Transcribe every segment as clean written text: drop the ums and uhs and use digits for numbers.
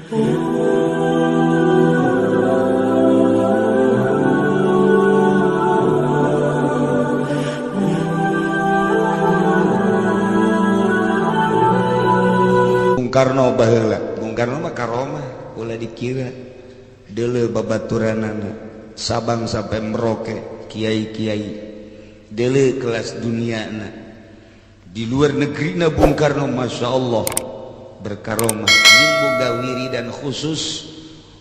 Bung Karno baheula, Bung Karno mah karomah ulah dikira. Deuleu babaturanana Sabang sampai Merauke, kiai-kiai deuleu kelas dunia na di luar negeri na. Bung Karno, Masya Allah, berkaromah, boga wiridan khusus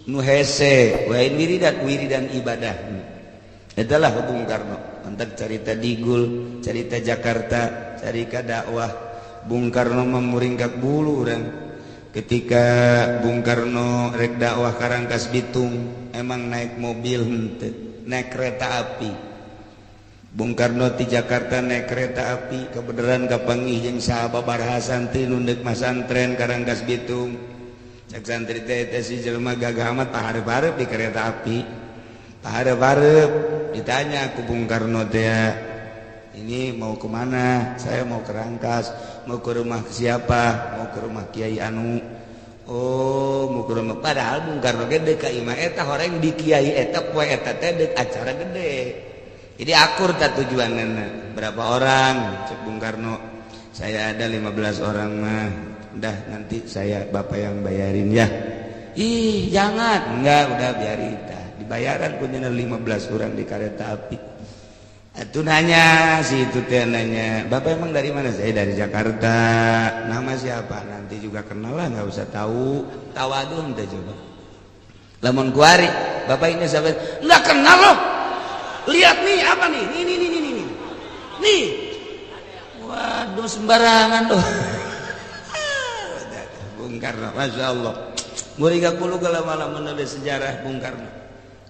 nu hese lain wiridan, wiridan ibadah. Adalah Bung Karno mantap. Carita Digul, carita Jakarta, carita dakwah Bung Karno memuringkak bulu orang ketika Bung Karno rek dakwah ka Rangkas Bitung. Emang naik mobil henteu, naik kereta api. Bung Karno di Jakarta naik kereta api, kebenaran kapanggih jeung sahabat santri nu ndek masantren ka Rangkas Bitung. Cek santri teh, teh si jelema gagah amat, pahareup-hareup di kereta api, pahareup-hareup. Ditanya ku Bung Karno teh, "Ini mau kemana?" "Saya mau ke Rangkas." "Mau ke rumah siapa?" "Mau ke rumah Kiai Anu." "Oh, mau ke rumah." Padahal Bung Karno ge deuk ka imah eta, horeng di kiai eta poe eta teh deuk acara gede. Jadi akur tak tujuanna. "Berapa orang?" Cek Bung Karno, "Saya ada 15 orang mah." "Udah, nanti saya, Bapak yang bayarin ya." "Ih, jangan." "Enggak, udah biarin." Tah, dibayaran punya 15 orang di kereta api. Itu nanya si itu teh nanya, "Bapak emang dari mana?" "Saya dari Jakarta." "Nama siapa?" "Nanti juga kenal lah, nggak usah tahu." Tawadun teh coba. Lamun kuari, "Bapak ini siapa?" "Nggak kenal loh. Lihat nih, apa nih? Nih, nih, nih, nih, nih. Nih." Waduh, sembarangan tuh. Bung Karno, Masya Allah. Muringkak bulu kalau malam menulis sejarah Bung Karno.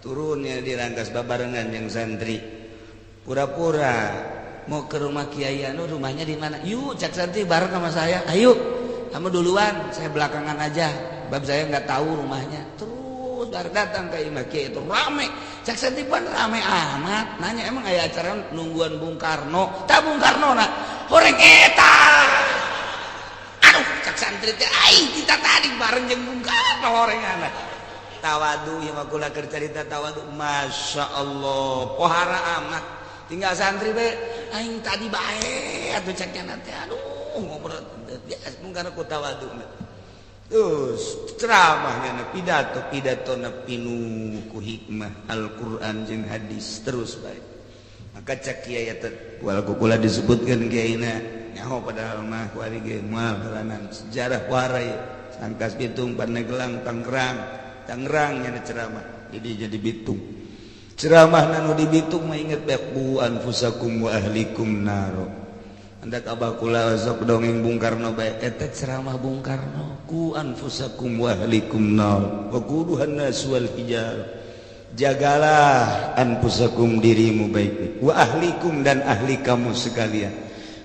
Turunnya di Rangkas babarengan yang santri. Pura-pura mau ke rumah Kiai Anu, "Rumahnya di mana?" "Yuk," cek santri, "bareng sama saya. Ayo, kamu duluan, saya belakangan aja. Bab saya nggak tahu rumahnya." Terus baru datang ke imah Kiai itu rame. Cek santri, "Pan rame amat?" Nanya, "Emang aya acara nungguan Bung Karno?" Tak Bung Karno nah, horeng eta. "Aduh," cek santri teh, "aing kita tadi bareng jeung Bung Karno horeng anak." Tawadu ya mah, kula keur carita tawadu, Masya Allah, pohara amat. Tinggal santri be, "Aing tadi bae atuh," ceknya nanti. Aduh, ngobrol biasa Bung Karno ku tawadu. Terus ceramahnya, pidato pidato na pinuh ku hikmah Al-Qur'an jeung hadis terus baik. Maka cek kiai eta wal kula disebutkan kiaina nyaho, padahal mah kuari ge moal jalanan sejarah warai Rangkas Bitung, Pandeglang, Tangerang. Tangerang nya ceramah, jadi Bitung ceramah. Nanu di Bitung mah inget bae, qu anfusakum wa ahlikum naro. Andak abah kula sok dongeng Bung Karno bae, eta ceramah Bung Karno, qu anfusakum wa ahlikum nar waquduhan nas wal hijar. Jagalah anfusakum, dirimu baik, wa ahlikum, dan ahli kamu sekalian.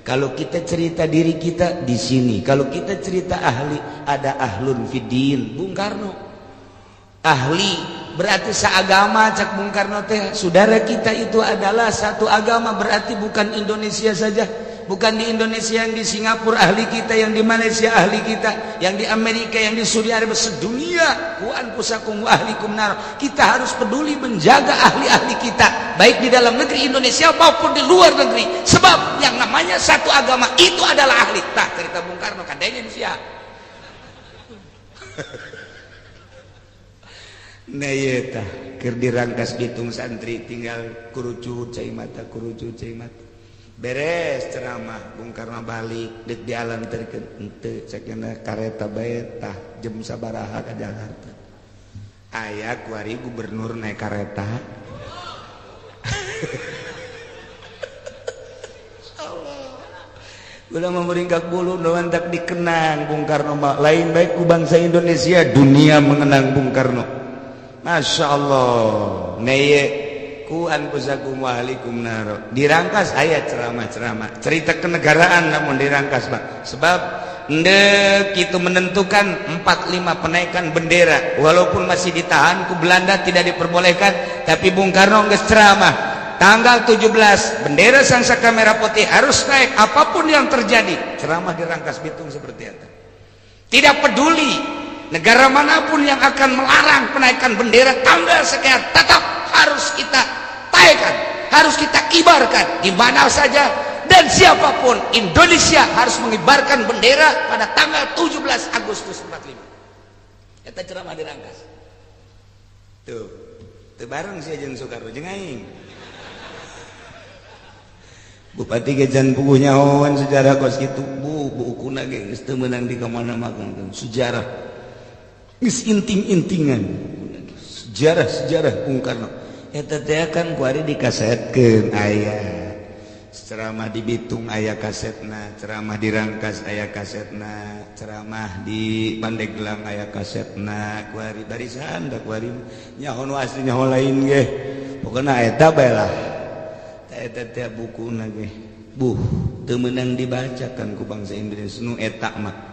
Kalau kita cerita diri kita di sini, kalau kita cerita ahli, ada ahlun fiddin. Bung Karno ahli berarti seagama. Cak Bung Karno teh, saudara kita itu adalah satu agama, berarti bukan Indonesia saja, bukan di Indonesia, yang di Singapura ahli kita, yang di Malaysia ahli kita, yang di Amerika, yang di Saudi Arabia, sedunia. Qu anfusakum wa ahlikum nar. Kita harus peduli menjaga ahli-ahli kita, baik di dalam negeri Indonesia maupun di luar negeri, sebab yang namanya satu agama itu adalah ahli. Tah, cerita Bung Karno kadangnya di sia. Nah, iya tah, keur di Rangkas Bitung santri tinggal kurucut cai mata, kurucut cai mata. Beres ceramah Bung Karno balik, dek dialanterkeun henteu, cekna kareta bae. Tah, jam sabaraha ka Jakarta? Aya kuari gubernur naik kareta. Allah. Ulah meringkak bulu tak dikenang Bung Karno mah lain baik ku bangsa Indonesia, dunia mengenang Bung Karno, Masya Allah. Neye, qu anfusakum wa ahlikum nar. Di Rangkas aya ceramah-ceramah cerita kenegaraan, namun di Rangkas Pak, sebab ndek itu menentukan 45 penaikan bendera, walaupun masih ditahan ku Belanda, tidak diperbolehkan, tapi Bung Karno geus ceramah tanggal 17 bendera Sang Saka Merah Putih harus naik apapun yang terjadi. Ceramah di Rangkas Bitung seperti itu, tidak peduli. Negara manapun yang akan melarang penaikan bendera tanggal sekian, tetap harus kita taikan, harus kita kibarkan di mana saja dan siapapun. Indonesia harus mengibarkan bendera pada tanggal 17 Agustus 45. Eta ceramah di Rangkas tuh. Teu bareng sih jeung Soekarno jeung aing. Bupati ge can puguh nyahoan sejarah kos kitu. Bu, bukuna ge geus teu meunang di kamana-mana sejarah. Geus inting-intingan sejarah-sejarah Bung Karno. Eta teh kan kuari dikasetkeun, aya ceramah di Bitung aya kasetna, ceramah di Rangkas aya kasetna, ceramah di Pandeglang aya kasetna. Kuari barisan da kuari nyaho nu asli, nyaho lain ge, pokokna eta bae lah. Eta teh bukuna ge, buh, teu meunang dibacakan ku bangsa Indonesia nu eta mah.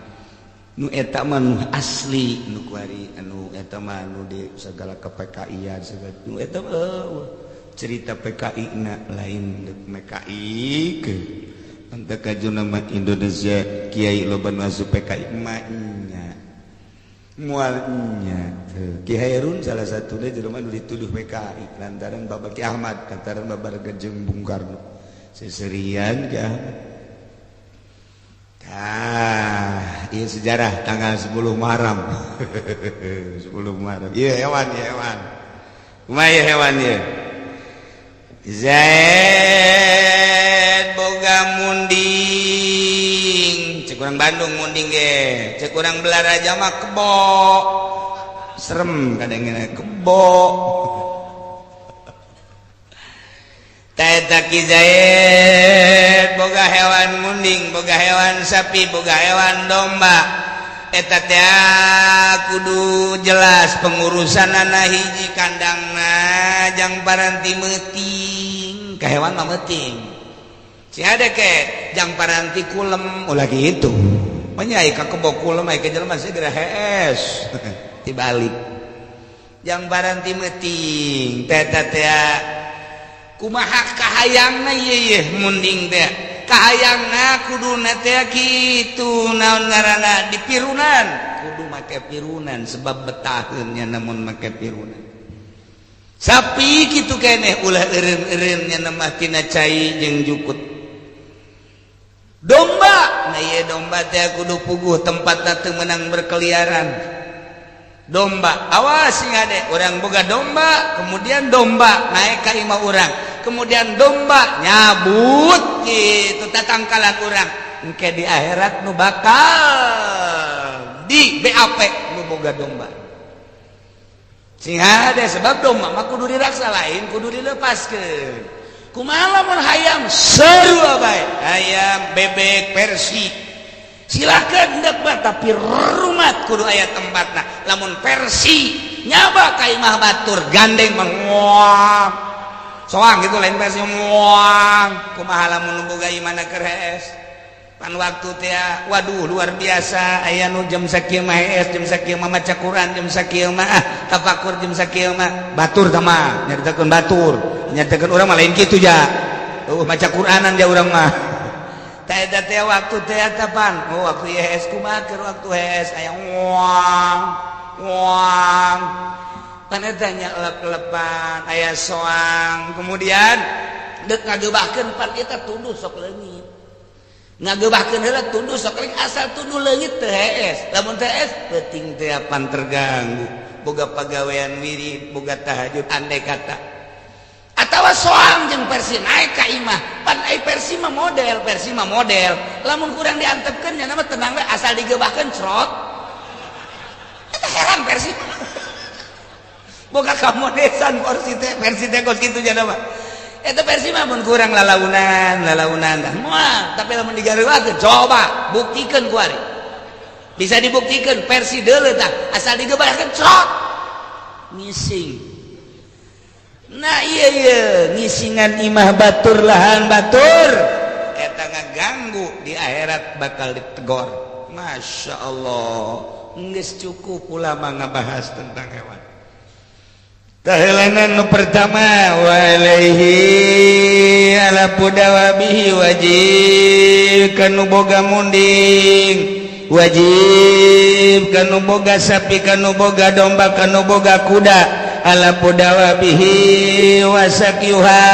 Nu eta mah nu asli, nu kuari anu eta mah nu di segala ke PKI segala nu eta mah, cerita PKI na lain MKI ke ante kaju nama Indonesia. Kiai loba nu asup PKI nya mualnya. Ki Hairun salah satunya jelema nu dituduh PKI lantaran Bapak Ki Ahmad, lantaran babar jeung Bung Karno seserian Ki Ahmad. Ah, iya, sejarah tanggal 10 Muharram. 10 Muharram. Iya hewan, iya hewan. Kumaha ieu hewan ieu? Zaid boga munding. Cek urang Bandung munding ge. Cek urang Balaraja mah kebo. Serem kadang kebo. Eta Ki Zaid boga hewan munding, boga hewan sapi, boga hewan domba. Eta teh kudu jelas pengurusan anak. Hiji, kandangna jang paranti meuting. Ka hewan mah meuting si ada ke jang paranti kulem, ulah gitu. Menyai ka kebo kulem, ai ka jelema segera hees dibalik. Jang paranti meuting teh teh kumaha kahayangna ieu ieu munding teh, kahayangna kuduna teh kitu, naon ngaranna, dipirunan, kudu make pirunan sebab betaheunnya namun make pirunan. Sapi kitu keneh, ulah eureun-eureunnya mah tina cai jeung jukut. Domba, nah ieu domba teh kudu puguh tempatna, teu meunang berkeliaran domba. Awas sing ade orang boga domba, kemudian domba naik ka imah urang, kemudian domba nyabut gitu tatangkalan urang, engke di akhirat nu bakal di BAP nu boga domba. Sing hade, sebab domba mah kudu diraksa, lain kudu dilepaskeun. Kumaha lamun hayam? Sarua bae, hayam, bebek, persi, silakan hendak mah, tapi rumat kudu aya tempatna. Lamun persi nyaba ka imah batur, gandeng menguang soang gitu, lain persi muang. Kumaha lamun boga imana keur hees pan waktu teh? Waduh, luar biasa, aya nu jam sakieu mah hees, jam sakieu mah maca Quran, jam sakieu mah tafakur, jam sakieu mah batur. Tama nyaritakeun batur, nyaritakeun urang mah lain kitu ja. Oh, maca Quranan ja urang mah. Teh teh waktu teh pan, oh, waktu hees kumaha? Keur waktu hees aya wang wang pan eta nya, lep-lepan aya soang, kemudian dek ngagebahkeun pan eta tunduh sok leungit, ngagebahkeun heula tunduh sok leungit. Asal tunduh leungit teu hees. Lamun teu hees, peuting teh pan terganggu, boga pagawean wirid, boga tahajud andai kata. Atawa soang jeung persi naik ka imah pan, ai persi mah model, persi mah model lamun kurang diantepkeun nya mah tenang we, asal digebahkeun cerot. Eta heran, persi boga kamodesan. Persi teh, persi teh kos kitu nya mah. Eta persi mah mun kurang lalaunan lalaunan dah moal, tapi lamun digareuakeun, coba buktikeun kuari, bisa dibuktikan persi deuleu tah, asal digebahkeun cerot ngising. Nah iya iya, ngisingan imah batur, lahan batur, eta ngaganggu, di akhirat bakal ditegor. Masya Allah, geus cukup ulama ngabahas tentang hewan. Tahelanan nu pertama, walaihi ala pudawa bihi wajib kanu boga munding. Wajib kanu boga sapi, kanu boga domba, kanu boga kuda, 'alfu dawabihi wa saqyuha,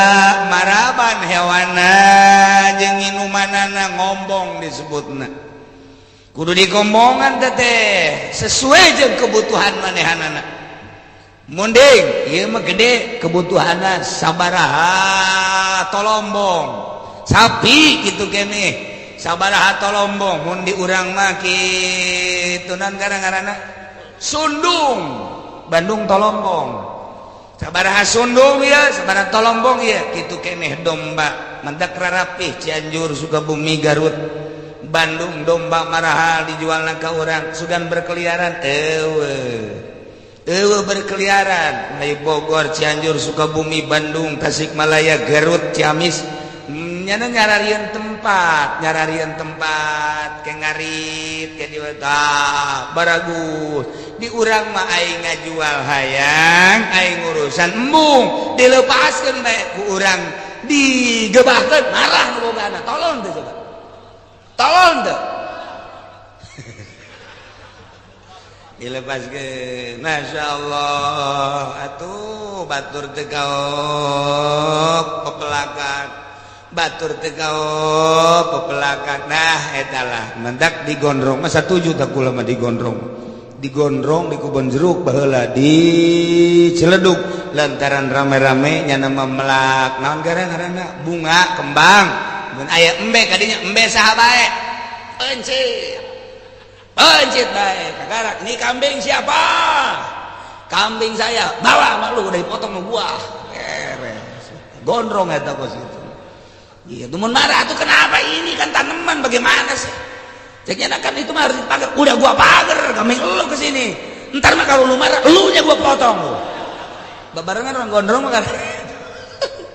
maraban hewana jeung inumanana. Ngombong disebutna, kudu dikombongan teh sesuai jeung kebutuhan manehanana. Munding ieu mah gede kebutuhanna, sabaraha tolombong. Sapi gitu keneh, sabaraha tolombong. Mun di urang mah kitu nan gara-garana sundung, Bandung tolombong. Sabaraha sundung ya, sabaraha tolombong ya, kitu keneh domba. Mendak rarapih Cianjur, Sukabumi, Garut, Bandung, domba marahal dijual ka urang. Sugan berkeliaran, eueuh eueuh berkeliaran. Mulai Bogor, Cianjur, Sukabumi, Bandung, Tasikmalaya, Garut, Ciamis, nyana nyararian tempat, nyararian tempat ke ngarit ke di baragus. Di urang mah aing ngajual hayang, aing urusan embung, dilepaskeun bae ku urang, digebahkeun, marah nu bogana. Tolong teh, coba tolong teh dilepaskeun. Masya Allah atuh, batur teh kaok pepelakan, batur teh kaok pepelakan. Nah, etalah mendak digondrong masa tujuh tak kula mah digondrong, digondrong di Kebon Jeruk baheula, di Ciledug, lantaran rame-rame nyana melak naon gara ngaranna bunga kembang. Mun aya embe kadinya, embe saha bae, pencit pencit bae kagarak. Ini kambing siapa? Kambing saya, bawa sama lu, udah dipotong sama gua, beres. Gondrong eta kos itu. Iya, tuh mun marah tuh, kenapa? Ini kan tanaman, bagaimana sih? Ceknya kan itu mah harus dipagar. Udah gua pagar, kambing lu ke sini. Ntar mah kalau lu marah, lu nya gua potong lu. Babarengan orang gondrong mah kan.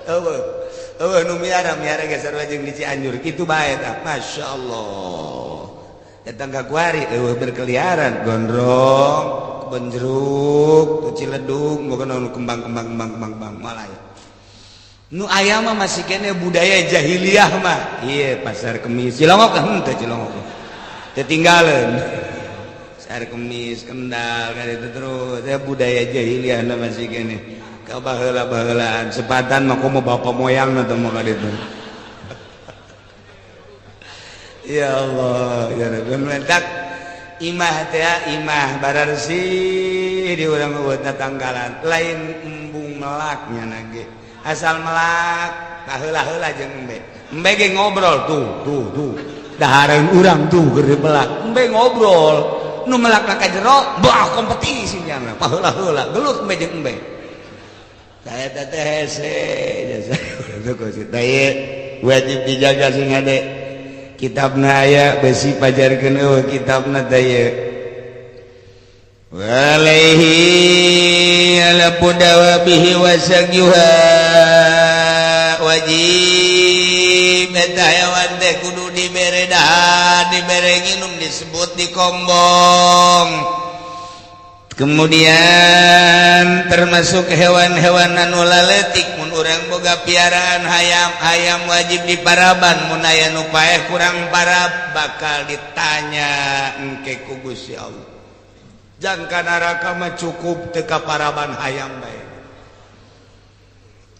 Eueuh. Eueuh nu miara miara geus sarua jeung di Cianjur kitu bae tah. Masya Allah. Datang ka kuari eueuh berkeliaran gondrong, kebon jeruk, tuh Ciledug, bukan nu kembang-kembang kembang kembang malaya. Nu aya mah masih kene budaya jahiliyah mah. Iya, pasar Kemis Cilongok henteu, Cilongok. Ketinggalan. Pasar Kemis Kendal kan itu terus ya, budaya jahiliyah na masih kene. Ka baheula-bahelaan sepatan mah komo bapak moyang na teh mah ka ditu. Ya Allah, ya Rabbi, mentak imah teh, imah bararsih di urang buat tanggalan, lain embung melaknya nage. Asal melak baheula-heula jeung embe. Embe ge ngobrol tuh, tuh, tuh. Dahareun urang tuh keur melak. Embe ngobrol. Nu melak ka jero, bah kompetisi nya baheula-heula gelut embe jeung embe. Saya teh hese jasa itu kos wajib dijaga sing hade. Kitabna aya besi pajarkeun eueuh kitabna teh ieu. Walaihi 'alfu dawabihi wa sagyuha, wajib eta hewan teh kudu dibere dahar, dibere nginum, disebut dikombong. Kemudian termasuk hewan-hewan anu laletik, mun urang boga piaraan hayam, hayam wajib diparaban. Mun aya nu paeh kurang parab, bakal ditanya engke ku Gusti Allah. Jangka neraka mah cukup teu kaparaban hayam bae.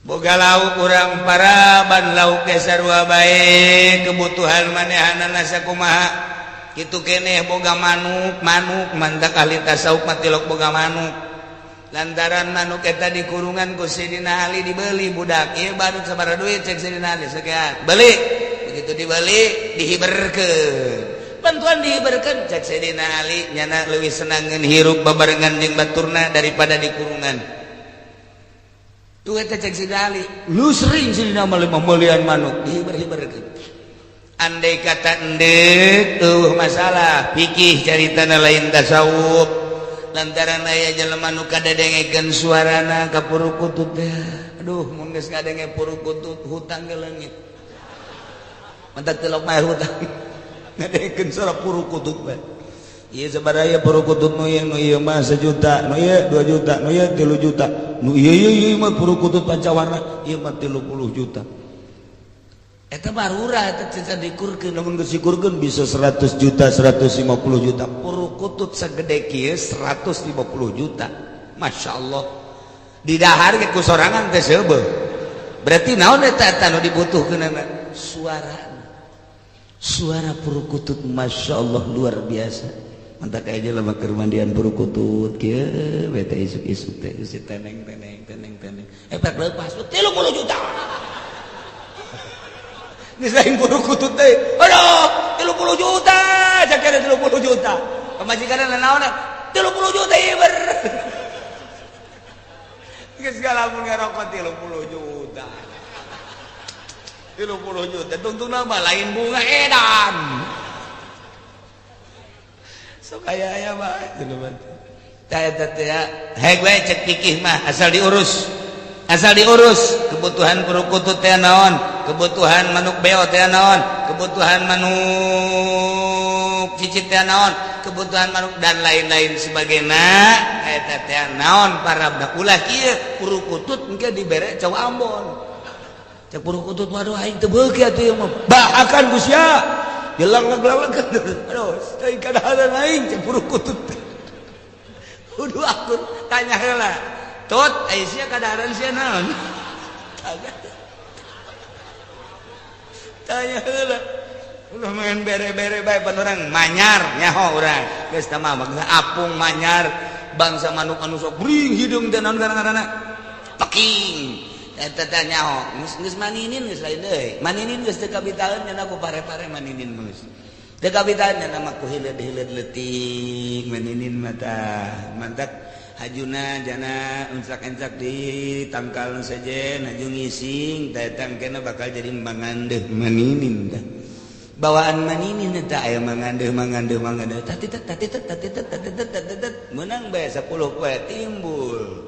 Boga lauk, urang paraban lauk ge sarua bae, kebutuhan manehanana sakumaha. Kitu keneh boga manuk, manuk mantak ahli tasawuf mah tilok boga manuk, lantaran manuk eta dikurungan ku Sidina Ali, dibeli budak ieu manuk sabaraha duit? Cek Sidina Ali, sekian. Beli. Begitu dibeli, dihiberkeun, bantuan dihiberkeun. Cek Sidina Ali, nyana leuwih senangeun hirup babarengan jeung baturna daripada dikurungan. Tuh eta cek Sidina Ali, lu sering Sidina mah melian manuk dihiber-hiberkeun. Andai kata endek tuh masalah fikih caritana, lain tasawuf, lantaran aya jelema nu kadengekeun suarana ka purukutut teh. Aduh, mun geus ngadenge purukutut, hutang ge leungit. Mantak tilok mah hutang ngadengekeun suara purukutut bae. Ieu sabaraha purukutut? Nu ieu, nu ieu mah 1 juta, nu ieu 2 juta, nu ieu 3 juta, nu ieu ieu ieu mah purukutut pancawarna ieu mah 30 juta. Eta barura eta can dikurkeun, lamun geus dikurkeun bisa 100 juta, 150 juta. Purukutut segede kieu 150 juta. Masya Allah. Didahar ge ku sorangan teh seubeuh. Berarti naon eta eta nu dibutuhkeunana? Suara. Suara purukutut Masya Allah luar biasa. Mantak aya jelema keur mandian purukutut kieu we teh isuk-isuk teh geus teneng teneng teneng teneng. Efek lepas 30 juta. Geus lain purukutut teh. Aduh, 30 juta, cakena 30 juta. Pamajikanna naon? 30 juta ieu ber. Geus galamun ngarokok 30 juta. 30 juta tungtungna mah lain bunga edan. Sok aya aya bae jelema teh. Tah eta teh heg we cek pikih mah asal diurus. Asal diurus kebutuhan purukutut teh naon, kebutuhan manuk beo teh naon, kebutuhan manuk cicit teh naon, kebutuhan manuk dan lain-lain sebagainya. Eta teh naon para ulah kieu purukutut engke dibere cau Ambon. Cek purukutut waduh aing teu beuki atuh ieu mah. Bahakan ku sia. Jelang-jelang aduh, aing kadaharan aing cek purukutut. Kudu akur tanya heula. Tut, ai sia kadaharan sia naon? Tanya. Tanya heula. Ulah main bere-bere bae pan urang manyar nyaho urang. Geus tah mah apung manyar bangsa manuk anu sok bring hideung teh naon ngaranna? Peking. Eta teh nyaho, geus geus maninin geus lain deui. Maninin geus teu kabitaeun nya ku pare-pare maninin mah geus. Teu kabitaeun nya mah ku hileud-hileud leutik maninin mah tah. Mantak hajuna jana encak-encak di tangkal sejen haju ngising teh tangkena bakal jadi mangandeuh maninin tah. Bawaan maninin teh aya mangandeuh mangandeuh mangandeuh tatitet tatitet tatitet tatitet tatitet meunang bae 10 poe timbul.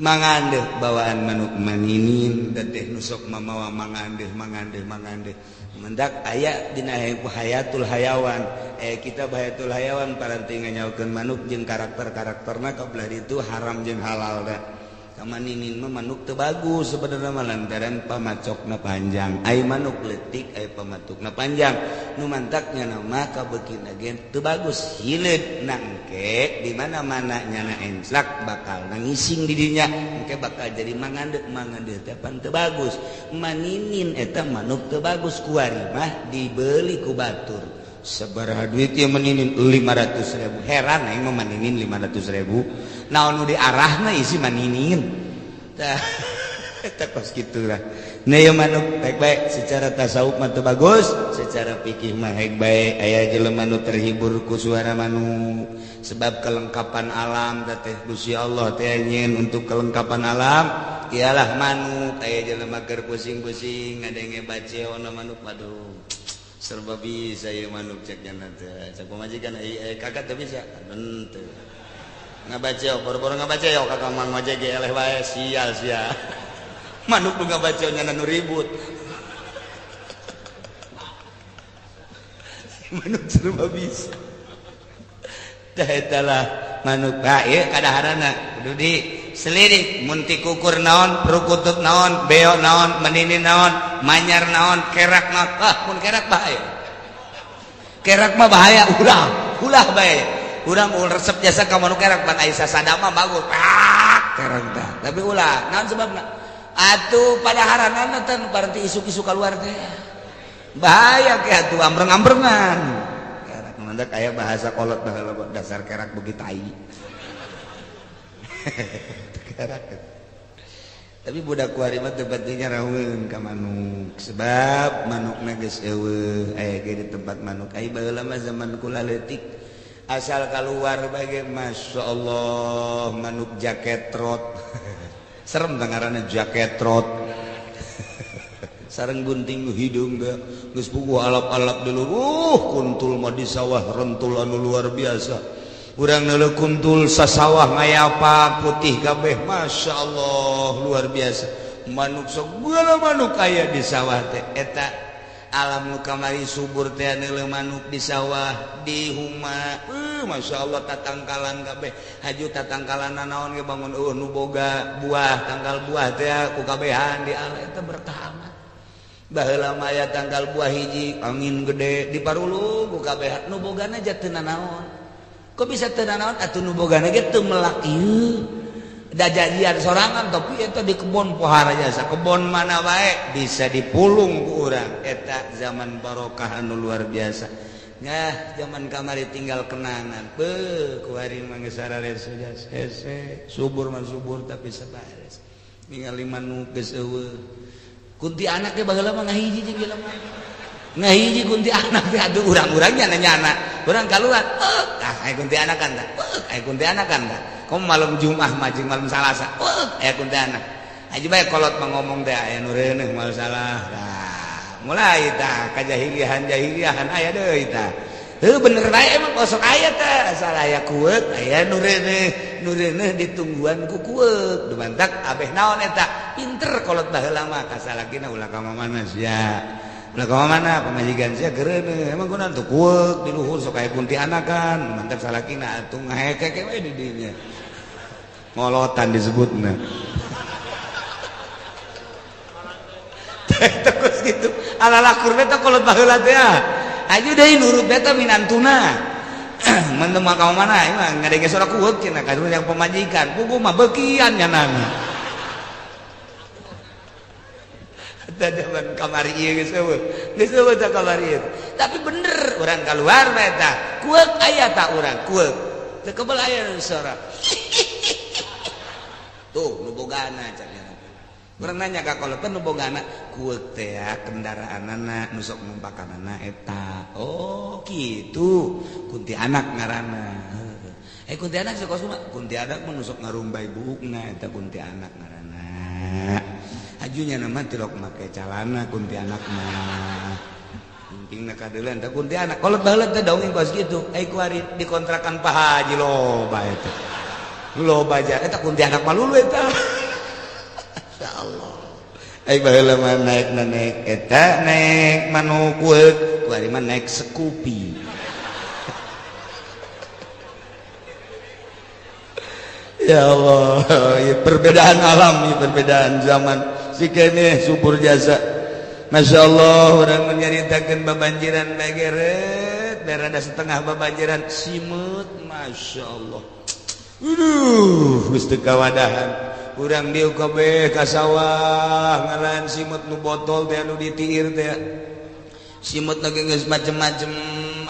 Mangandeuh bawaan manuk maninin teh nu sok mamawa mangandeuh mangandeuh mangandeuh. Mendak aya dina hayatul hayawan. Kita hayatul hayawan paranti nganyaukeun manuk jeung karakter-karakterna kabelah ditu haram jeung halal da. Kamaninin mah manuk teu bagus sebenarnya mah lantaran pamacokna panjang. Ai manuk leutik ai pamatukna panjang. Nu mantaknya nama kabeukina ge teu bagus. Hileud nangke di mana-mana nyana enclak bakal nangising di dinya. Engke bakal jadi mangandeuh mangandeuh teh pan teu bagus. Maninin eta manuk teu bagus kuari mah dibeli ku batur. Sabaraha duit ieu maninin 500.000. Heran aing mah maninin 500.000. Naon nu diarahna isi maninin. Tah eta kos kitu lah. Nah ieu manuk baik-baik secara tasawuf mah teu bagus, secara fikih mah heg bae aya jelema nu terhibur ku suara manuk. Sebab kelengkapan alam teh Gusti Allah teh nyieun untuk kelengkapan alam ialah manuk. Aya jelema keur pusing-pusing ngadenge baceona manuk waduh. Serba bisa ya manuk cek nya teh. Cek pamajikan kakak teu bisa. Henteu. Ngabaca boro-boro ngabaca yo kakak mang ngabaca ge eleh bae sial sia. Manuk nu ngabaca nya nu ribut. Manuk serba bisa. Tah eta lah manuk bae kadaharana kudu di selidik mun ti kukur naon, perukutut naon, beo naon, menini naon, manyar naon, kerak naon. Ah mun kerak bahaya. Kerak mah bahaya ulah, ulah bae. Urang ul resep jasa ka manuk kerak pan aya sasadama bagus. Pak kerak tah. Tapi ulah, naon sebabna? Atuh padaharanana teh berarti isuk-isuk keluar teh. Bahaya ke atuh ambreng-ambrengan. Kerak mandak aya bahasa kolot baheula dasar kerak beuki tai. Kerak. Tapi budak kuari mah teu pentingnya raweun ka manuk sebab manukna geus eueuh aya ge di tempat manuk. Ai baheula mah zaman kula leutik asal keluar bae Masya Allah manuk jaket rot. Serem teh ngaranna jaket rot. Sareng gunting hidung teh geus puguh alap-alap dulu. Kuntul mah di sawah rentul anu luar biasa. Urang neuleuh kuntul sasawah ngayapa putih kabeh Masya Allah luar biasa. Manuk sok segala manuk aya di sawah teh eta alam nu kamari subur teh neuleuh manuk di sawah di huma. Masya Allah tatangkalan kabeh haju tatangkalan naon ge bangun nu boga buah tangkal buah teh ku kabehan di ala eta berkah amat. Baheula mah aya tanggal buah hiji angin gede di Parulu buka kabeh nu bogana aja teu nanaon. Kok bisa teu nanaon atuh nu bogana ge teu melak ieu. Da jadian sorangan tapi eta di kebon pohara jasa kebon mana wae bisa dipulung ku urang. Eta zaman barokah anu luar biasa. Nyah zaman kamari tinggal kenangan. Beuh kuari mah geus sararese hese subur mah subur tapi sabares. Ningali manuk geus eueuh. Kunti anak ge baheula mah ngahiji jeung jelema. Ngahiji kunti anak teh aduh urang-urang nya nanya anak. Urang kaluar, ah aya kunti anak kan tah. Aya kunti anak kan tah. Komo malam Jumat mah jeung malam Salasa. Aya kunti anak. Aja bae kolot mah ngomong teh aya nu reuneuh moal salah. Tah, mulai tah kajahiliahan-jahiliahan aya deui tah. Heuh bener bae emang kosong aya teh asal aya kueuk aya nu reuneuh, nu reuneuh ditungguan ku kueuk. Dumantak abeh naon eta? Pinter kolot baheula mah kasalakina ulah ka mana sia. Ulah ka mana pamajikan sia gereuneuh. Emang kunaon tuh kueuk di luhur sok aya kunti anakan. Mantap salakina atuh ngahekek we di dinya. Ngolotan disebutna. Terus gitu. Ala lakur teh kolot baheula teh. Aja deui nurut beta minantuna. Mendem ka mana emang ngadenge suara kueuk cenah ka yang pemajikan. Puguh mah beukian nyanana. Eta zaman kamari ieu geus eueuh. Geus eueuh tah kamari ieu. Tapi bener urang kaluar bae tah. Kueuk aya tah urang kueuk. Teu kebel aya suara. Tuh nu bogana cenah. Urang nanya ka kolot nu bogana kueuk teh kendaraanana nu sok numpakanana eta. Oh kitu kunti anak ngaranna. Kunti anak sok kosuma kunti anak mah nu sok ngarumbay buukna eta kunti anak ngaranna. Ajunya nama tilok make calana kunti anak mah. Pentingna kadeuleun teh kunti anak. Kolot baheula teh dongeng kos kitu. Ai kuari dikontrakan Pak Haji loba eta. Loba ja eta kunti anak mah lulu eta. Ya Allah. Ai baheula mah naik naik eta naik manuk kueuk, kuari mah naik Scoopy. Ya Allah, ya perbedaan alam, ya perbedaan zaman. Si kene subur jasa. Masya Allah, orang menyaritakan babanjiran bageret, berada setengah babanjiran simut, Masya Allah. Aduh, geus teu kawadahan. Urang dieu kabeh ka sawah ngalan simut nu botol teh anu ditiir teh. Simut lagi geus macem-macem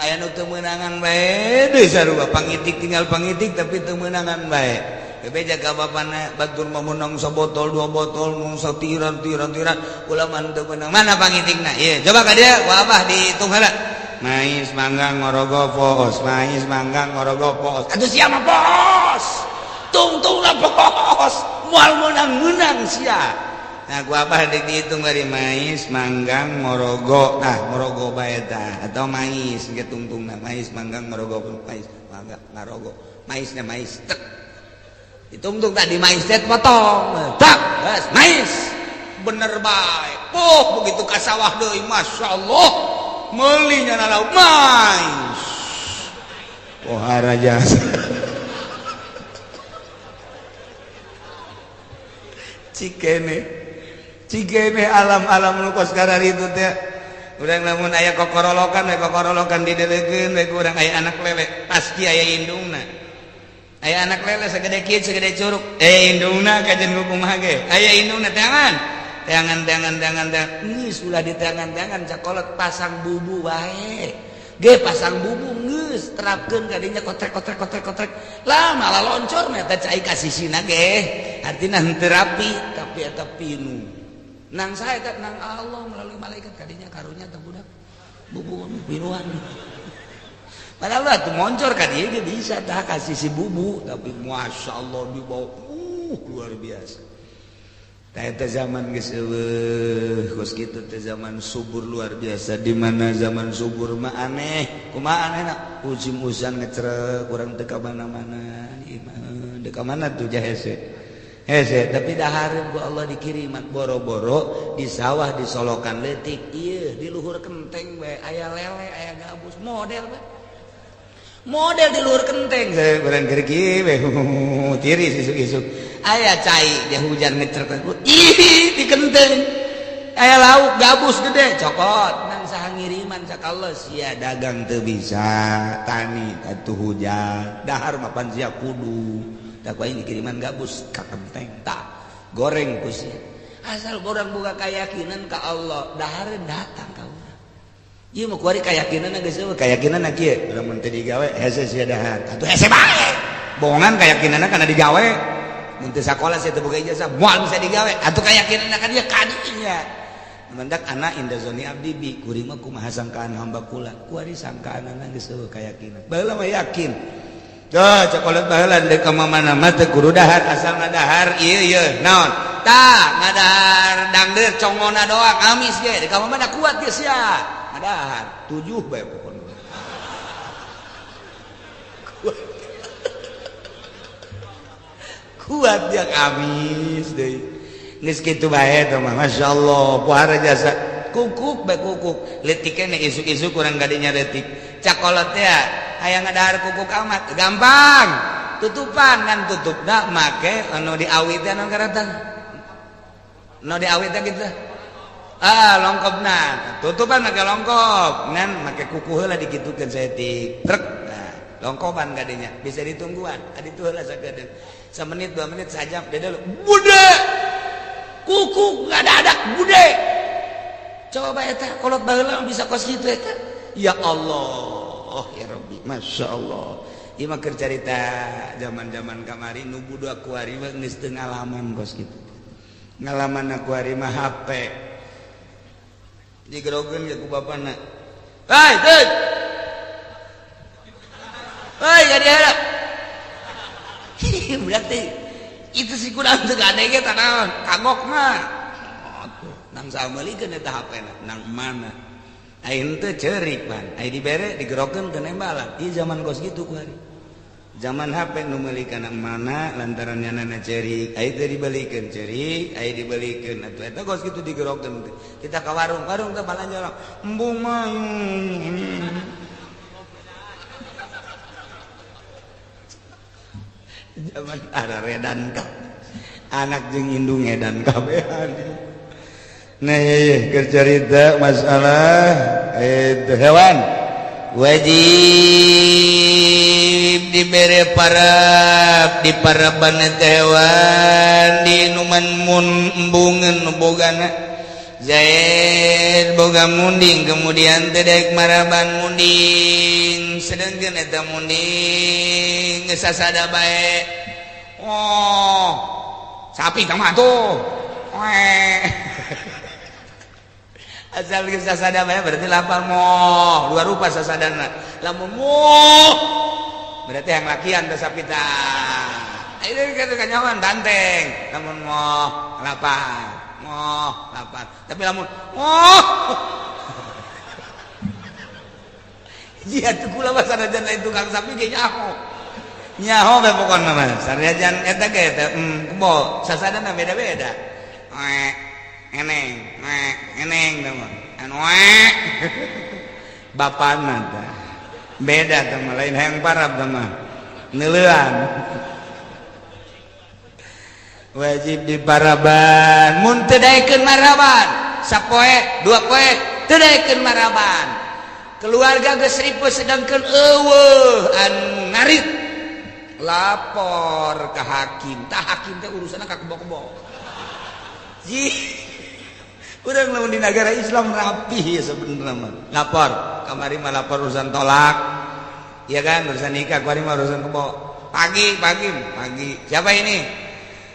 aya nu teu meunangan bae deui sarua pangitik tinggal pangitik tapi teu meunangan bae. Bebe jaga bapana batur mah meunang sabotol dua botol mung satiran tiran tiran ulah mah teu meunang. Mana pangitikna? Ieu coba ka dieu ku abah dihitung heula. Mais manggang ngorogo poos, mais manggang ngorogo poos. Atuh sia mah poos. Tungtungna poos. Moal meunang-meunang sia. Nah, gua abah dihitung dari mais manggang ngorogo. Nah, ngorogo bae tah atau mais ge tungtungna mais manggang ngorogo mais manggang ngarogo. Maisnya mais tek. Ditungtung tadi mais teh potong. Tak, geus mais. Bener bae. Puh, begitu ka sawah deui masyaallah. Meulinya lauk mais. Pohara jasa. Cikene. Cikene alam-alam nu kos kararitu teh. Urang lamun aya kokorolokan, we kokorolokan didelegeun we ku urang aya anak lele, pasti aya indungna. Aya anak lele segede kieu segede curug, indungna kajen kumaha ge. Aya indungna teangan. Teangan teangan teangan teangan. Geus ulah diteangan-teangan cakolot pasang bubu wae. Ge pasang bubu geus terapkeun kadinya kotrek kotrek kotrek kotrek. Lah malah loncor eta cai ka sisina ge. Artina henteu rapi tapi eta pinu. Nang saya eta nang Allah melalui malaikat kadinya karunya teh budak. Bubu pinuan. Padahal lah tuh moncor ka dieu ge bisa tah ka sisi bubu tapi masya Allah dibawa luar biasa. Tah eta zaman geus eueuh kos kitu teh zaman subur luar biasa di mana zaman subur mah aneh kumaha anehna musim hujan ngecrek urang teu ka mana-mana ieu teu ka mana tuh jahese hese tapi dahareun ku Allah dikiriman boro-boro di sawah di solokan leutik ieu di luhur kenteng bae aya lele aya gabus model bae model di luhur kenteng urang keur kieu we tiris isuk-isuk aya cai dia hujan ngecerek ih di kenteng Aya lauk gabus gede, cokot. Nang saha ngiriman cak Allah, sia dagang teu bisa, tani atuh hujan, dahar mapan sia kudu. Tak ku aing dikiriman gabus ka kenteng, tak goreng ku sia. Asal orang buka keyakinan ka Allah, dahar datang ka urang. Ieu mah kuari keyakinan geus eueuh, keyakinan kieu, lamun teu digawe hese sia dahar. Atuh hese bae. Bohongan keyakinanna kana digawe. Mun teu sakola sia teu boga ijazah, moal bisa digawe. Atuh keyakinanna ka dia kadinya. Mendak ana inda zonni abdi bi, kuring mah kumaha sangkaan hamba kula. Kuari sangkaanana geus eueuh keyakinan. Baheula mah yakin. Tuh, cokolat baheula deuk ka mana mah teu kudu dahar, asal ngadahar ieu ieu naon? Tah, ngadahar dangdeur congona doang amis ge, deuk ka mana kuat geus sia. Ngadahar 7 bae pokona. Kuat. Kuat dia amis deui. Geus kitu bae teh mah, masyaallah, pohara jasa. Kukuk bae kukuk. Leutik keneh isuk-isuk kurang gadinya leutik. Cakolot teh hayang ngadahar kukuk amat gampang. Tutupan kan tutupna make anu diawi teh anu karatang. Nu diawi teh kitu. Ah, longkopna. Tutupan make longkop, ngan make kuku heula dikitukeun saeutik. Trek. Nah, longkopan gadinya bisa ditungguan. Adi tuh heula sakedeung. Semenit, 2 menit sajam beda lu. Bude. Kuku nggak ada bude. Coba eta kolot baheula bisa kos kitu eta. Ya Allah, ya Rabbi, Masya Allah. Ieu mah keur carita zaman-zaman kamari nu budak kuari mah geus teu ngalaman kos kitu. Ngalaman kuari mah HP. Digerogeun ge ku bapana. Hei, deut. Hei, jadi heula. Berarti itu si kurang teu gade ge tanaon, kagok mah. Atuh, nang sameulikeun eta HP-na, nang mana? Aing teu ceurik pan, ai dibere digerokeun ke nembalan. Ieu zaman kos kitu kuari. Zaman HP nu meuli kana mana lantaran nyanana ceurik, ai teu dibelikeun ceurik, ai dibelikeun atuh eta kos kitu digerokeun teh. Kita ka warung, warung teh balanja embung mah. Zaman araredan ka. Anak jeung indung edan kabehan. Nah, iya, keur carita masalah itu hewan wajib dibere parab di paraban eta hewan diinuman mun embungeun nu bogana Zaid boga munding kemudian teh daek maraban munding sedengkeun eta munding geus sasada bae. Oh, sapi ka mah tuh. Asal geus sasada bae berarti lapar moh dua rupa sasadana. Lamun moh berarti yang lakian teh sapi tah. Ayeuna kitu kanyawan banteng. Lamun moh lapar, moh lapar. Tapi lamun moh jia tuh kula mah sanajan lain tukang sapi ge nyaho. Nyaho bae pokona mah. Sanajan eta ge teh kebo sasadana beda-beda. Oe eneng, oe eneng teh mah. Anu oe bapana tah. Beda teh mah lain hayang parab teh mah. Neuleuan. Wajib di paraban mun teu daekeun maraban sapoe dua poe teu daekeun maraban keluarga geus ripuh sedangkeun eueuh anu ngarit lapor ke hakim tah hakim teh urusanna ka kebo-kebo. Ji urang lamun di negara Islam rapih ya sebenarnya mah. Lapor kamari mah lapor urusan tolak ya kan, urusan nikah kuari mah urusan kebo. Pagi pagi pagi siapa ini?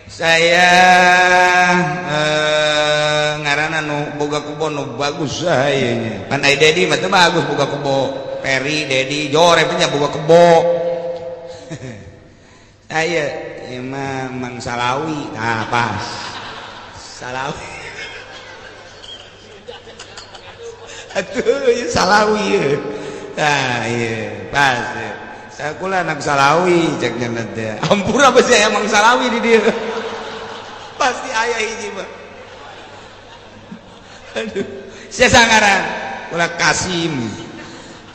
Saya ngaranna nu boga kebo nu bagus saya nya. Pan ai Dedi mah teu bagus boga kebo. Peri Dedi jore punya boga kebo. Saya ieu mah Mang Salawi. Nah pas. Salawi. Atuh ieu Salawi ieu. Tah ieu pas. Saya kula anak Salawi cek nya teh. Ampura beusi aya Mang Salawi di dieu. Pasti aya hiji mah. Aduh, saya sangaran kula Kasim.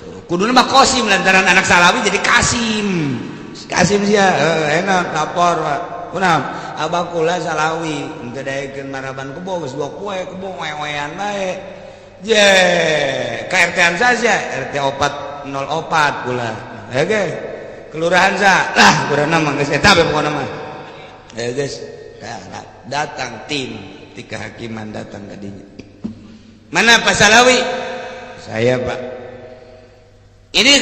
Tuh, kuduna mah Kosim lantaran anak Salawi jadi Kasim. Kasim sia enak lapor Pak. Kunaon? Abah kula Salawi henteu daekeun maraban kebo, geus dua poe kebo wewean bae. Je, ka RT-an saja, RT 404 kula. Oke. Kelurahan sa. Lah, kurang mah geus eta be pokona mah. Eh geus. Datang tim ti kehakiman, datang ka dinya. Mana Pak Salawi? Saya, Pak. Ini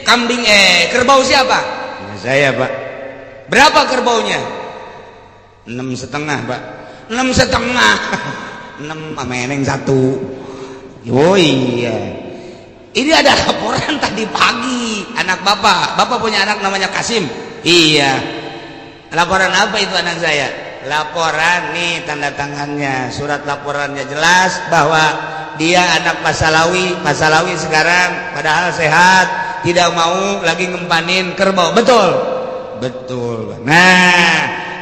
kambing, eh, kerbau siapa? Ya, saya, Pak. Berapa kerbaunya? 6,5, Pak. 6,5. Enam meneng satu. Oh iya. Ini ada laporan tadi pagi. Anak bapak, bapak punya anak namanya Kasim. Iya. Laporan apa itu anak saya? Laporan nih, tanda tangannya, surat laporannya jelas bahwa dia anak Pak Salawi. Pak Salawi sekarang padahal sehat, tidak mau lagi ngempanin kerbau. Betul? Betul. Nah,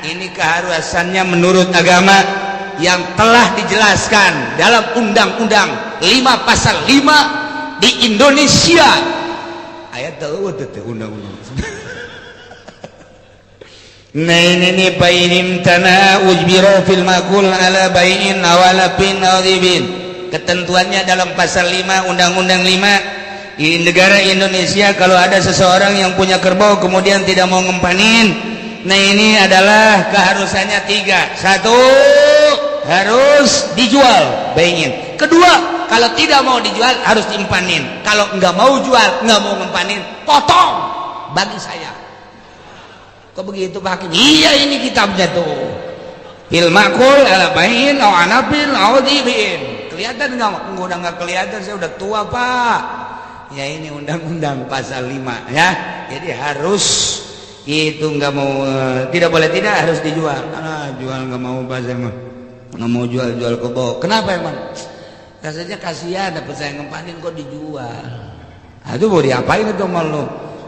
ini keharusannya menurut agama yang telah dijelaskan dalam Undang-Undang 5 pasal 5 di Indonesia. Ayat tahu itu undang-undang. Nah, ini nih, فإن امتنع أجبر في المأكول على بيع أو علف أو ذبح. Ketentuannya dalam pasal 5 Undang-Undang 5 di negara Indonesia, kalau ada seseorang yang punya kerbau kemudian tidak mau ngempanin, nah, ini adalah keharusannya tiga. Satu, harus dijual, bayangin. Kedua, kalau tidak mau dijual harus diempanin. Kalau nggak mau jual, nggak mau ngempanin, potong bagi saya. Kok begitu, Pak Hakim? Iya, ini kitabnya tuh. في المأكول على بيع أو علف أو ذبح. Kelihatan nggak? Udah nggak kelihatan, saya udah tua, Pak. Ya, ini undang-undang pasal 5 ya. Jadi harus itu, nggak mau, tidak boleh tidak harus dijual. Ah, jual nggak mau, Pak, saya mah nggak mau jual-jual kebo. Kenapa emang? Rasanya kasihan, dapat saya ngempanin kok dijual. Aduh, mau diapain itu mal lu?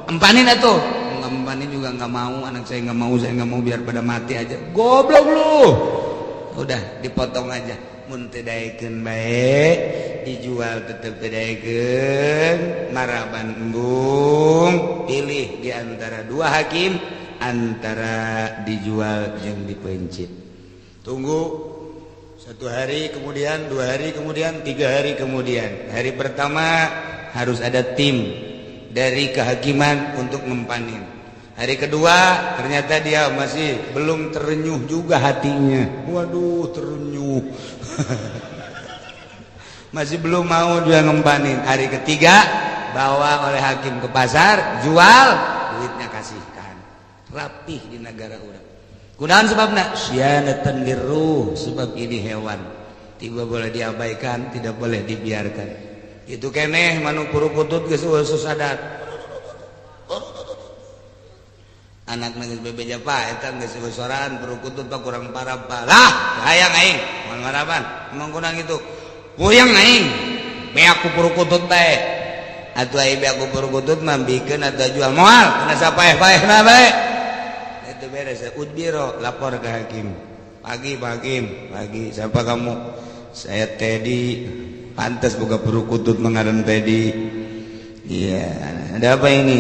Empanin atuh. Nggak empanin juga nggak mau, anak saya nggak mau, saya nggak mau, biar pada mati aja. Goblok lu. Udah dipotong aja. Mun teu daekeun bae, dijual tetep teu daekeun, maraban embung, pilih di antara dua hakim, antara dijual jeung dipencit. Tunggu satu hari kemudian, 2 hari kemudian, 3 hari kemudian. Hari pertama harus ada tim dari kehakiman untuk ngempanin. Hari kedua ternyata dia masih belum terenyuh juga hatinya. Waduh, terenyuh. Masih belum mau dia ngempanin. Hari ketiga bawa oleh hakim ke pasar, jual, duitnya kasihkan. Rapih di negara urang. Kunaon sebabna? صيانة للروح, sebab ini hewan. Tidak boleh diabaikan, tidak boleh dibiarkan. Itu keneh manuk purukutut geus eueuh sadar. Anak nangis bebeja, "Pak, eta geus eueuh soran purukutut, Pak, kurang parah, Pak." Lah, hayang aing, moal maraban. Emang kurang itu. Puyeng aing. Beak ku purukutut bae. Atuh ai beak ku purukutut mah bikeun atau jual moal, kana sapaeh-paehna bae. Itu beres. أجبر, lapor ke hakim. Pagi, Pak Hakim. Pagi. Siapa kamu? Saya Teddy. Pantas buka perukutut mengaran Teddy. Iya, ada apa ini?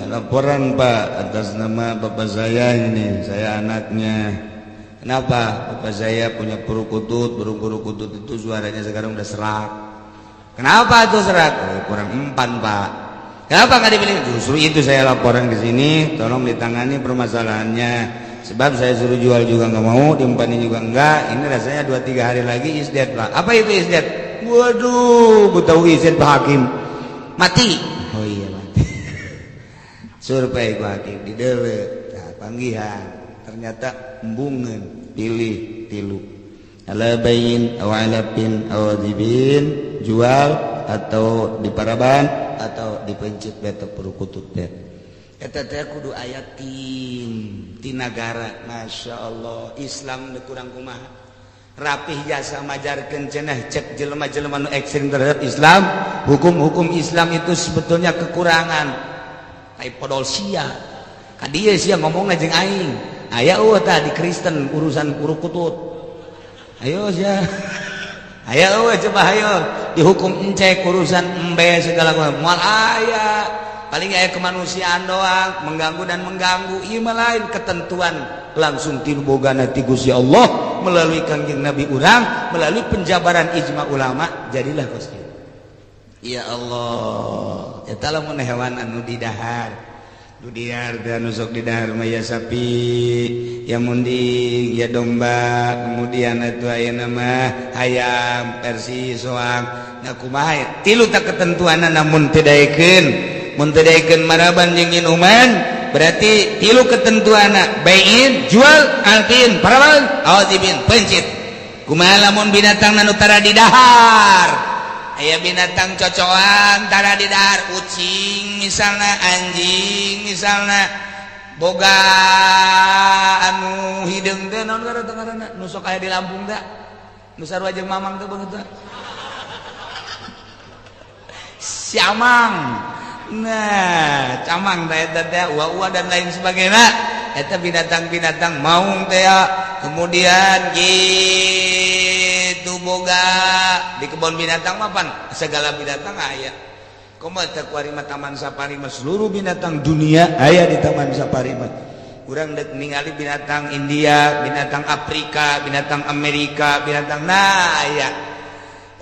Laporan, Pak, atas nama bapak saya ini, saya anaknya. Kenapa? Bapak saya punya perukutut, burung perukutut itu suaranya sekarang udah serak. Kenapa itu serak? Oh, kurang empan, Pak. Kenapa nggak dibeli? Justru itu saya laporan ke sini, tolong ditangani permasalahannya. Sebab saya suruh jual juga nggak mau, diempanin juga enggak. Ini rasanya 2-3 hari lagi is dead, Pak. Apa itu is dead? Waduh, gue tahu is dead, Pak Hakim. Mati. Oh iya, mati. Survei Pak Hakim di dewe, nah, panggihan. Ternyata embungan, pilih tilu. على بيع أو علف أو ذبح, jual atau diparaban atau dipencit betok perukutut bet. Eta teh kudu aya tim ti nagara. Masya Allah, Islam kurang kumaha rapih jasa majarkeun cenah cek jelema-jelema nu ekstrim terhadap Islam. Hukum-hukum Islam itu sebetulnya kekurangan. Tai podol sia ka dieu, sia ngomongna jeung aing. Aya eueuh tah di Kristen urusan kutut? Ayo sia, ayo eueuh, coba ayo dihukum encek urusan embe segala moal aya. Paling aya kemanusiaan doang, mengganggu dan mengganggu. Ieu mah lain, ketentuan langsung ti nu bogana ti Gusti Allah melalui Kangjeng Nabi urang, melalui penjabaran ijma ulama, jadilah kos kieu. Ya Allah, eta lamun hewan anu didahar. Nu didahar teh, anu sok didahar mah ya sapi, ya munding, ya domba, kemudian atuh ayeuna mah hayam, persi, soang. Nah, kumaha tilu tak ketentuanna? Namun teu daekeun, mun teu daekeun maraban jeung inuman, berarti tilu ketentuanna: baiin, jual, altin, paraban, awzibin, pencit. Kumaha lamun binatang anu tara didahar? Aya binatang cocoan tara didahar, ucing misalnya, anjing misalnya, boga anu hideung teh, naon ngaranna, nu sok aya di Lampung teh, nu sarua jeung Mamang teh beungeut teh, siamang. Nah, camang teh eta teh, ua-ua dan lain sebagainya. Eta binatang-binatang maung teh ya. Kemudian gitu boga di kebun binatang mah pan segala binatang aya. Komo teh kuari mah Taman Safari mah seluruh binatang dunia aya di Taman Safari mah. Urang dek ningali binatang India, binatang Afrika, binatang Amerika, binatang, nah, aya.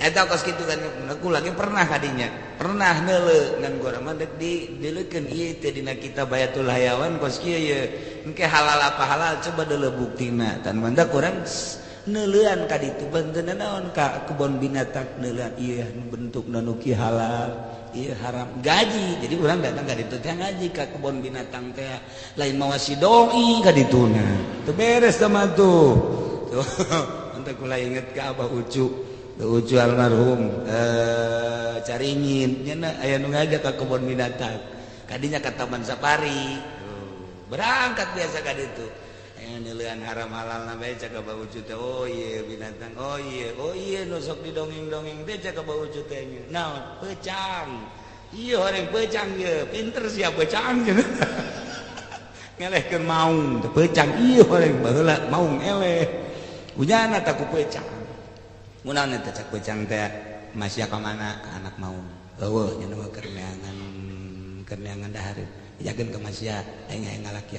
Eta kos kitu kan. Aku lagi pernah kadinya, pernah neuleu, ngan gua mah dek di dileukeun ieu teh dina kitab Bayatul Hayawan kos kieu ye. Engke halal apa halal, coba deuleu buktina. Tan mantak urang neuleuan ka ditu, banteuna naon, ka kebon binatang neuleuan ieu bentukna nu kieu halal, ieu haram, gaji. Jadi urang datang ka ditu teh ngaji ka kebon binatang teh, lain mawa si doi ka dituna. Teu beres sama tuh. Tuh, mantak kula inget ka Abah Ucu. Ucu almarhum, eh, caringin nya aya nu ngajak ka kebon binatang, kadinya ka Taman Safari. Berangkat biasa ka ditu, aya neuleuan haram halal na bae. Cak Abah Ucu teh, "Oh iya binatang, oh iya, oh iya nu sok didongeng-dongeng teh." Cak Abah Ucu teh, "Naon?" "Pecang iya, orang pecang ye, pinter sia pecang." Ngelehkeun maung teh, pecang iya, orang baheula maung eleh ujana tak ku pecang. Munaon eta? Cak pecang teh, "Masih ka mana?" "Ka anak maung." "Eueuh nya mah keur neangan, keur neangan dahareun, jageun ka masya aing, hayang ngalakian."